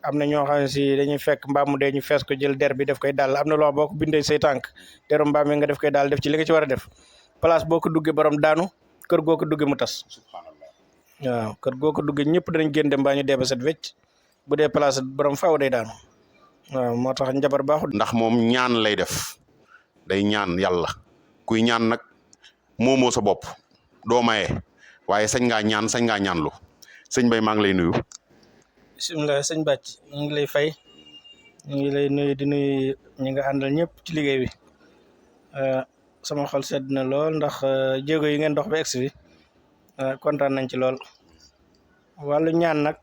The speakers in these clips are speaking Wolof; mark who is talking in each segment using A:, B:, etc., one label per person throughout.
A: am na ñoo xam ne si dañuy fekk mbaam mu dee ñu fees ko jël der bi def koy daal am na loo boo ko bindee say tànk deru mbaam mi nga def koy daal def ci li nga ci war a def place boo ko duggee borom daanu kër goo ko duggee mu tas waaw kër goo ko duggee ñëpp danañ génn dem baa ñu dee ba set wecc bu dee place borom faaw day daanu waaw moo tax njabar baaxul.
B: ndax moom ñaan lay def day ñaan yàlla kuy ñaan nag moomoo sa bopp doo maye waaye sañ ngaa ñaanlu sëñ Mbaye maa ngi lay nuyu.
A: bisimilah sëñ Bàcc ñu ngi lay fay ñu ngi lay nuyu di nuyu ñi nga àndal ñëpp ci liggéey bi sama xol sedd na lool ndax jéego yi ngeen dox ba egsi bi kontaan nañ ci lool wàllu ñaan nag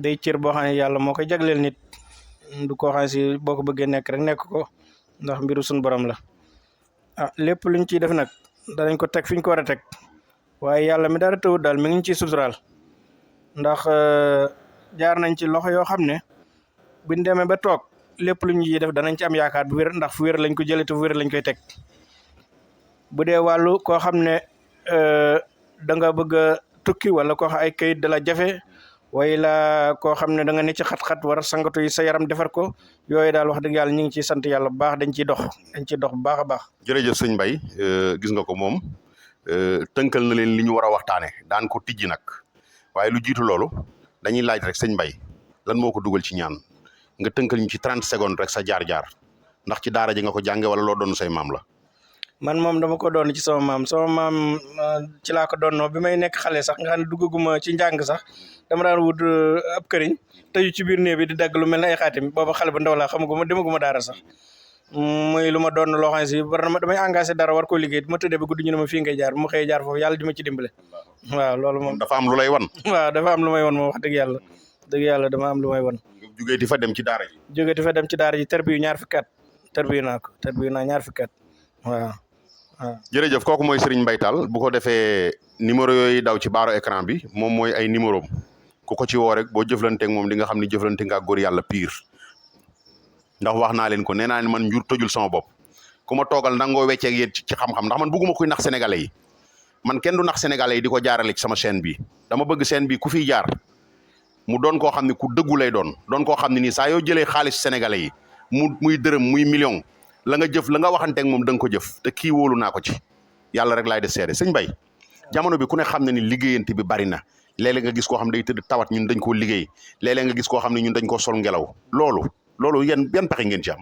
A: day cër boo xam ne yàlla moo koy jagleel nit du koo xam ne si boo ko bëggee nekk rek nekk ko ndax mbiru suñu borom la lépp luñ ciy def nag danañ ko teg fi ñu ko war a teg waaye yàlla mi dara tëwut daal mi ngi ciy suturaal ndax jaar nañ ci loxo yoo xam ne buñ demee ba toog lépp lu ñuy def danañ ci am yaakaar bu wér ndax fu wér lañ ko jëlee te fu wér lañ koy teg bu dee wàllu koo xam ne da nga bëgg a tukki wala koo xam ay kayit da la jafe wala koo xam ne da nga ne ci xat-xat war a sangatu yi sa yaram defar ko yooyu daal wax dëgg yàlla ñu ngi ciy sant yàlla bu baax dañ ciy dox bu baax a baax.
B: jërëjëf sëñ Mbaye gis nga ko moom tënkal na leen li ñu war a waxtaanee daan ko tijji nag waaye lu jiitu loolu dañuy laaj rek sëñ Mbaye lan moo ko dugal ci ñaan nga tënkal ñu ci 30 secondes rek sa jaar-jaar ndax ci daara ji nga ko jànge wala loo doon say maam la.
A: man moom dama ko doon ci sama maam ci laa ko doon bi may nekk xale sax nga xam ne duggaguma ci njàng sax dama daan wut ab këriñ tëju ci biir néeg bi di dagg lu mel ne ay xaatim booba xale bu ndaw laa demaguma daara sax muy lu ma doon loo xam ne si damay engagé dara war koo liggéey ma tëddee ba guddi ñu ne ma fii ngay jaar mu xëyee jaar foofu yàlla di ma ci dimbale waaw loolu moom
B: dafa am lu lay wan.
A: waaw dafa am lu may wan moom wax dëgg yàlla dama am lu may wan.
B: jógee di fa dem ci daara ji.
A: jógee di fa dem ci daara ji terbiyu ñaar fukki at terbiyu naa ñaar fukki at waaw.
B: jërëjëf kooku mooy Serigne Mbaye Tall bu ko defee numéro yooyu daw ci baaro écran bi moom mooy ay numéro am ku ko ci woo rek boo jëflanteeg moom di nga xam ni jëflante nga góor yàlla pire ndax wax naa leen ko nee naa leen man njur tojul sama bopp ku ma toogal nangoo wecceeg yéen ci xam-xam ndax man bëgguma kuy nax sénégalais yi man kenn du nax sénégalais yi di ko jaarale ci sama chaîne bi dama bëgg chaîne bi ku fiy jaar mu doon koo xam ne ku dëggu lay doon koo xam ne nii saa yoo jëlee xaalis sénégalais yi muy dërëm muy million la nga jëf la nga waxanteeg moom da nga ko jëf te kii wóolu naa ko ci yàlla rek laay def seede sëñ Mbaye jamono bi ku ne xam ne ni liggéeyante bi bari na léeg-léeg nga gis koo xam ne day tëdd tawat ñun dañ koo liggéey léeg-léeg nga gis koo xam ne ñun dañ koo sol ngelaw loolu yan pexe ngeen ci am.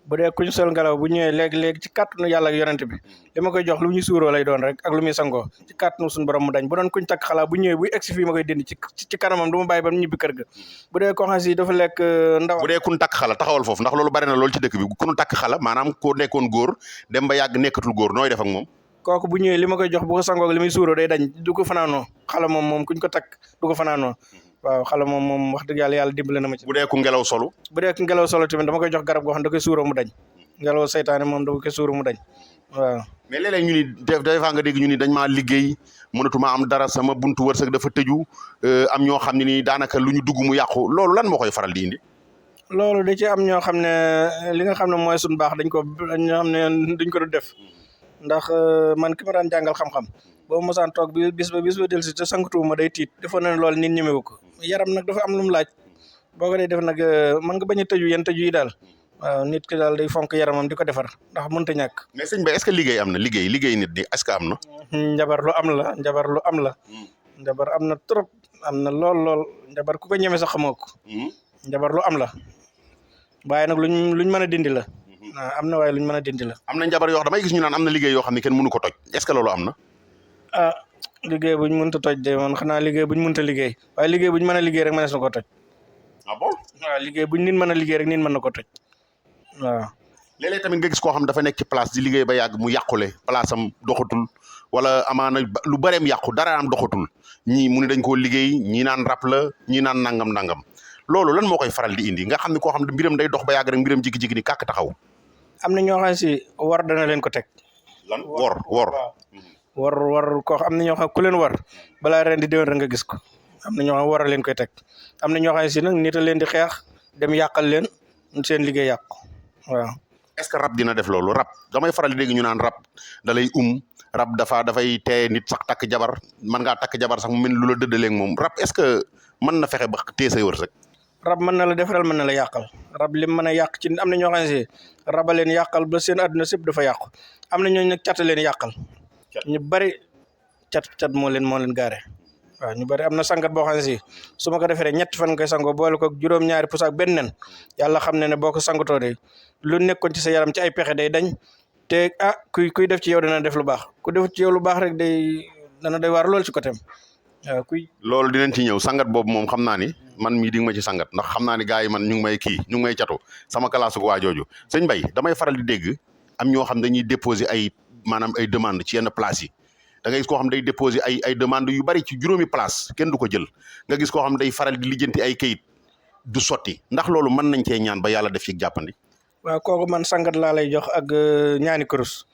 A: bu dee kuñ sol ngelaw bu ñëwee léegi ci kàttanu yàlla ak yonent bi li ma koy jox lu ñu suuroo lay doon rek ak lu muy sangoo ci kàttanu suñu borom mu dañ bu doon kuñ takk xalaa bu ñëwee buy egsi fii ma koy dindi ci kanamam du ma bàyyi ba mu ñibbi kër ga bu dee koo xam si dafa lekk ndaw
B: bu dee kun takk xala taxawal foofu ndax loolu bari na loolu ci dëkk bi kunu takk xala maanaam ko nekkoon góor dem ba yàgg nekkatul góor nooy def ak moom
A: kooku bu ñëwee li ma koy jox bu ko sangoo ak li muy suuroo day dañ du ko fanaanoo xala moom kuñ ko takk du ko fanaanoo waaw xala moom wax dëgg yàlla dimbale na ma ci.
B: bu dee ku ngelaw solo tamit
A: dama koy jox garab goo xam da koy suuroo mu dañ ngelaw seytaane moom da koy suuroo mu dañ waaw.
B: mais léeg-léeg ñu ni des fois nga dégg ñu ni dañ maa liggéey mënatuma am dara sama buntu wërsëg dafa tëju am ñoo xam ne ni daanaka lu ñu dugg mu yàqu loolu lan moo koy faral di indi.
A: loolu da ci am ñoo xam ne li nga xam ne mooy suñu baax ñoo xam ne duñ ko du def ndax man ki ma daan jàngal xam-xam boobu mosaan toog bi bis ba del si te sangatuwuma day tiit defoon na ne loolu nit ñemewu ko yaram nag dafa am lu mu laaj boo ko dee def nag mën nga bañ a tëju yenn tëju yi daal waaw nit ki daal day fonk yaramam di ko defar ndax mënta ñàkk.
B: mais sëñ Ba est-ce que liggéey am na liggéey nit ñi est-ce que am na.
A: njabar lu am la njabar am na trop am na lool njabar ku ko ñeme sax xamoo ko njabar lu am la waaye nag luñ mën a dindi la. am na waaye luñ mën a dindi la.
B: am na njabar yoo xam damay gis ñu naan am na liggéey yoo xam ne kenn mënu ko toj est-ce que loolu am na.
A: liggéey buñ mënta toj de man xanaa liggéey buñ mënta liggéey waaye liggéey buñ mën a liggéey rek mënees na ko toj.
B: ah bon.
A: waaw liggéey buñ nit mën a liggéey rek nit mën na ko toj waaw.
B: léeg-léeg tamit nga gis koo xam dafa nekk ci place di liggéey ba yàgg mu yàqule place am doxatul wala amaana lu bëreem yàqu dara am doxatul ñii mu ne dañ koo liggéey ñii naan rap la ñii naan nangam loolu lan moo koy faral di indi nga xam ne koo xam ne mbiram day dox ba yàgg rek mbiram jigi-jigi ni kàkk taxaw.
A: am na ñoo xam si war dana leen ko teg.
B: lan war koo am na ñoo xam ku leen war balaa ren di déwén rek nga gis ko am na ñoo xam war a leen koy teg am na ñoo xam si nag nit a leen di xeex dem yàqal leen seen liggéey yàqu waaw. est-ce que rab dina def loolu rab damay faral di dégg ñu naan rab da lay rab dafay tee nit sax takk jabar mën ngaa takk jabar sax mu mel lu la dëddaleeg moom rab est-ce que mën na fexe ba téye say wërsëg.
A: rab mën na la defaral mën na la yàqal rab lim mën a yàq ci am na ñoo xam ne si raba leen yàqal ba seen àdduna sépp dafa yàqu am na ñooñu nag cat leen yàqal ñu bari cat moo leen gaare waaw ñu bari am na sangat boo xam ne si su ma ko defee ñetti fan koy sangoo boole ko juróom-ñaari pusaak benn nen yàlla xam ne boo ko sangatoo de lu nekkoon ci sa yaram ci ay pexe day dañ te kuy def ci yow dana def lu baax ku def ci yow lu baax rek dana day waar lool ci côté waaw
B: loolu dinañ ci ñëw sangat boobu moom xam naa ni man mii di nga ma ci sangat ndax xam naa ni gars yi man ñu ngi may catu sama classe gu waa jooju sëñ Mbaye damay faral di dégg am ñoo xam dañuy déposer ay demande ci yenn place yi da ngay gis koo xam day déposer ay demande yu bari ci juróomi place kenn du ko jël nga gis koo xam day faral di lijjanti ay kayit du sotti ndax loolu mën nañ cee ñaan ba yàlla def ci jàppandi.
A: waaw kooku man sangat laa lay jox ak ñaani kurus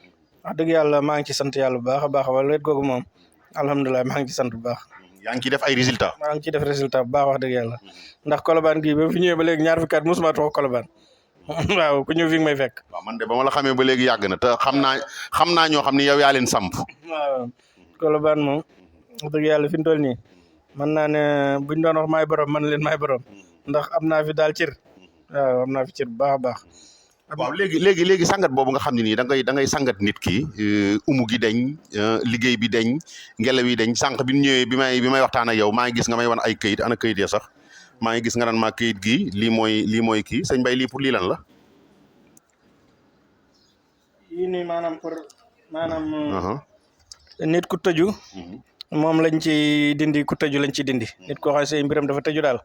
A: wax dëgg yàlla maa ngi ci sant yàlla bu baax a baax wala wet googu moom alhamdulilah maa ngi ci sant bu baax.
B: yaa ngi ciy def ay résultats.
A: maa ngi ciy def résultat bu baax wax dëgg yàlla ndax Colobane gii ba fi ñëwee ba léegi ñaar fukki at mosuma toog Colobane waaw ku ñëw fi nga may fekk.
B: waaw man de ba ma la xamee ba léegi yàgg na te xam naa ñoo xam ni yow yaa leen samp.
A: waaw Colobane moom wax dëgg yàlla fi mu toll nii mën naa ne buñ doon wax maay borom man leen maay borom ndax am naa fi daal cër waaw am naa fi cër bu baax a baax.
B: waaw léegi sangat boobu nga xam ne nii da ngay sangat nit ki umu gi deñ liggéey bi deñ ngelaw yi deñ sànq bi ñëwee bi may waxtaan ak yow maa ngi gis nga may wan ay këyit ana këyit ya sax maa ngi gis nga naan maa këyit gi lii mooy kii sëñ Mbaye lii pour lii lan la.
A: yii nii nit ku tëju moom lañ ci dindi ku tëju lañ ci dindi nit koo xam ne say mbiram dafa tëju daal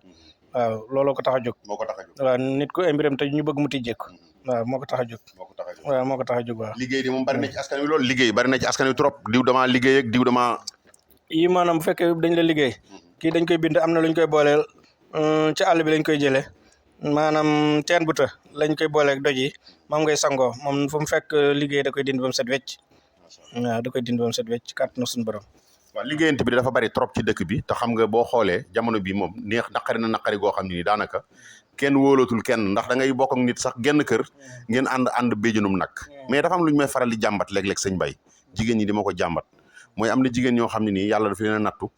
A: waaw looloo ko tax a jóg.
B: moo ko tax a jóg
A: waaw nit ko ay mbiram tëju ñu bëgg mu tijjeeku waaw moo ko tax a jóg. waaw moo ko tax a jóg waaw.
B: liggéey di moom bari na ci askan wi loolu liggéey bari na ci askan wi trop diw damaa liggéey ak diw damaa.
A: yii maanaam bu fekkee dañ la liggéey kii dañ koy bind am na luñ koy booleel ci àll bi lañ koy jëlee maanaam teen bu të lañ koy booleeg doj yi moom ngay sangoo moom fu mu fekk liggéey da koy dindi ba mu set wecc waaw da koy dindi ba mu set wecc kàttanu suñu borom.
B: waaw liggéeyante bi dafa bari trop ci dëkk bi te xam nga boo xoolee jamono bi moom naqari goo xam ne ni daanaka kenn wóolootul kenn ndax da ngay bokk ak nit sax genn kër ngeen ànd béjjunum nag mais dafa am lu ñu may faral di jàmbat léeg-léeg sëñ Mbaye jigéen ñi di ma ko jàmbat mooy am na jigéen ñoo xam ne nii yàlla dafa leen a nattu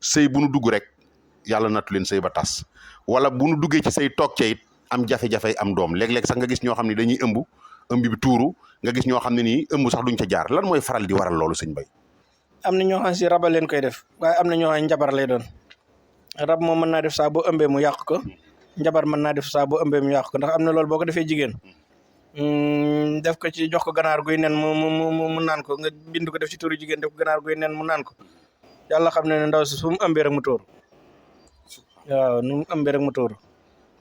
B: sëy bu nu dugg rek yàlla nattu leen sëy ba tas wala bu nu duggee ci sëy toog ca it am jafe-jafe am doom léeg-léeg sax nga gis ñoo xam ne dañuy ëmb bi tuuru nga gis ñoo xam ne nii ëmb sax duñ ca jaar lan mooy faral di waral loolu sëñ Mbaye.
A: am na ñoo xam si rabal leen koy def waaye am na ñoo xam ne njabar lay doon rab moom mën naa def saa boo ëmbee mu yàq ko njabar mën naa def saa boo ëmbee mu yàq ko ndax am na loolu boo ko defee jigéen def ko ci jox ko ganaar guy nen mu naan ko nga bind ko def ci turu jigéen def ko ganaar guy nen mu naan ko yàlla xam ne ndaw si fu mu ëmbee rek mu tóor waaw nu mu ëmbee rek mu tóor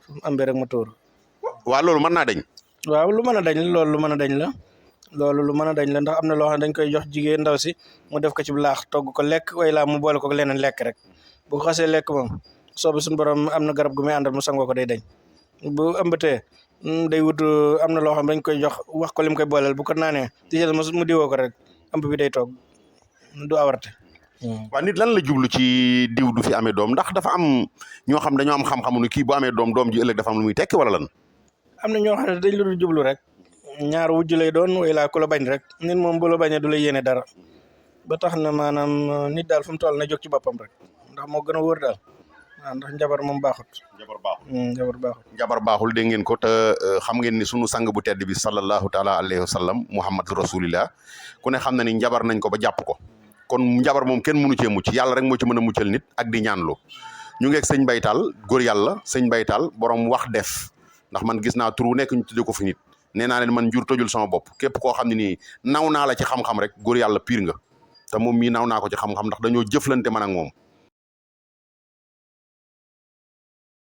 A: fu mu ëmbee rek mu tóor.
B: waaw loolu mën naa dañ.
A: waaw lu mën a dañ la loolu lu mën a dañ la loolu lu mën a dañ la ndax am na loo xam ne dañ koy jox jigéen ndaw si mu def ko ci laax togg ko lekk way laa mu boole ko leneen lekk rek bu ko xasee lekk moom soobu suñu borom am na garab gu muy àndal mu sangoo ko day dañ bu ëmbatee day wut am na loo xam dañ koy jox wax ko lim koy booleel bu ko naanee di jël mu diwoo ko rek ëmb bi day toog du awarte.
B: waaw nit lan la jublu ci diw du fi amee doom ndax dafa am ñoo xam dañoo am xam-xamu ni kii bu amee doom ji ëllëg dafa am lu muy tekki wala lan.
A: am na ñoo xam ne dañ la dul jublu rek ñaar wujj lay doon way laa ku la bañ rek nit moom bu la bañee du la yéene dara ba tax na maanaam nit daal fu mu toll na jóg ci boppam rek ndax moo gën a wóor daal waaw ndax njabar moom baaxut.
B: njabar baaxul dégg ngeen ko te xam ngeen ni sunu sang bu tedd bi sallallahu taala alayhi wa sallam muhammadu rasulillah ku ne xam na ni njabar nañ ko ba jàpp ko kon njabar moom kenn mënu cee mucc yàlla rek moo ci mën a muccal nit ak di ñaanlu ñu ngeeg sëñ Mbaye Tall góor yàlla sëñ Mbaye Tall borom wax def ndax man gis naa tur wu nekk ñu tuddee ko fi nit nee naa leen man njur tojul sama bopp képp koo xam ne nii naw naa la ci xam-xam rek góor yàlla piir nga te moom mii naw naa ko ci xam-xam ndax dañoo jëflante man ak moom